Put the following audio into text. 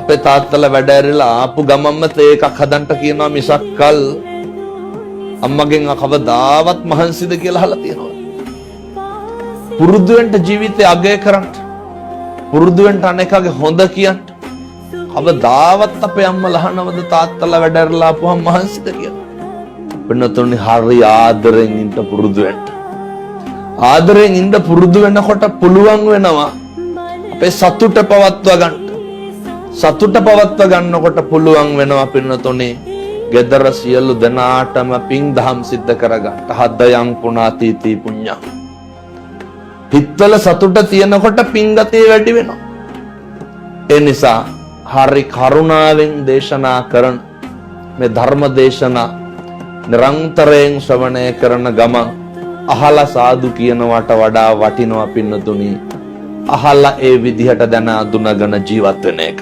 අපේ තාත්තලා වැඩ ඇරිලා ආපු ගමන්ම තේ එකක් හදන්න කියනවා මිසක්කල් අම්මගෙන් කවදාවත් මහන්සිද කියලා අහලා තියෙනවා. පුරුදු වෙන්න ජීවිතේ අගය කරන්න. පුරුදු වෙන්න අනේකගේ හොඳ කියන්න. කවදාවත් අපේ අම්මලා අහනවද තාත්තලා වැඩ ඇරලා ආපුවම මහන්සිද කියලා? පින්නතුනි, හරි ආදරෙන් ඉන්න පුරුදු වෙන්න. ආදරෙන් ඉන්න පුරුදු වෙනකොට පුළුවන් වෙනවා අපේ සතුට පවත්වා ගන්න. සතුට පවත්වා ගන්නකොට පුළුවන් වෙනවා පින්නතුනි, ගෙදර සියලු දෙනාටම පින් දහම් සිද්ධ කරගන්න. හදයං පුනාතීති පුඤ්ඤං. හිත්වල සතුට තියෙනකොට පින් ගතිය වැඩි වෙනවා. ඒ නිසා හරි කරුණාවෙන් දේශනා කරන මේ ධර්ම දේශනා නිරන්තරයෙන් ශ්‍රවණය කරන ගමන් අහලා සාදු කියනවට වඩා වටිනවා පින්නතුනි, අහලා ඒ විදිහට දැන අඳුනගෙන ජීවත් වෙන එක.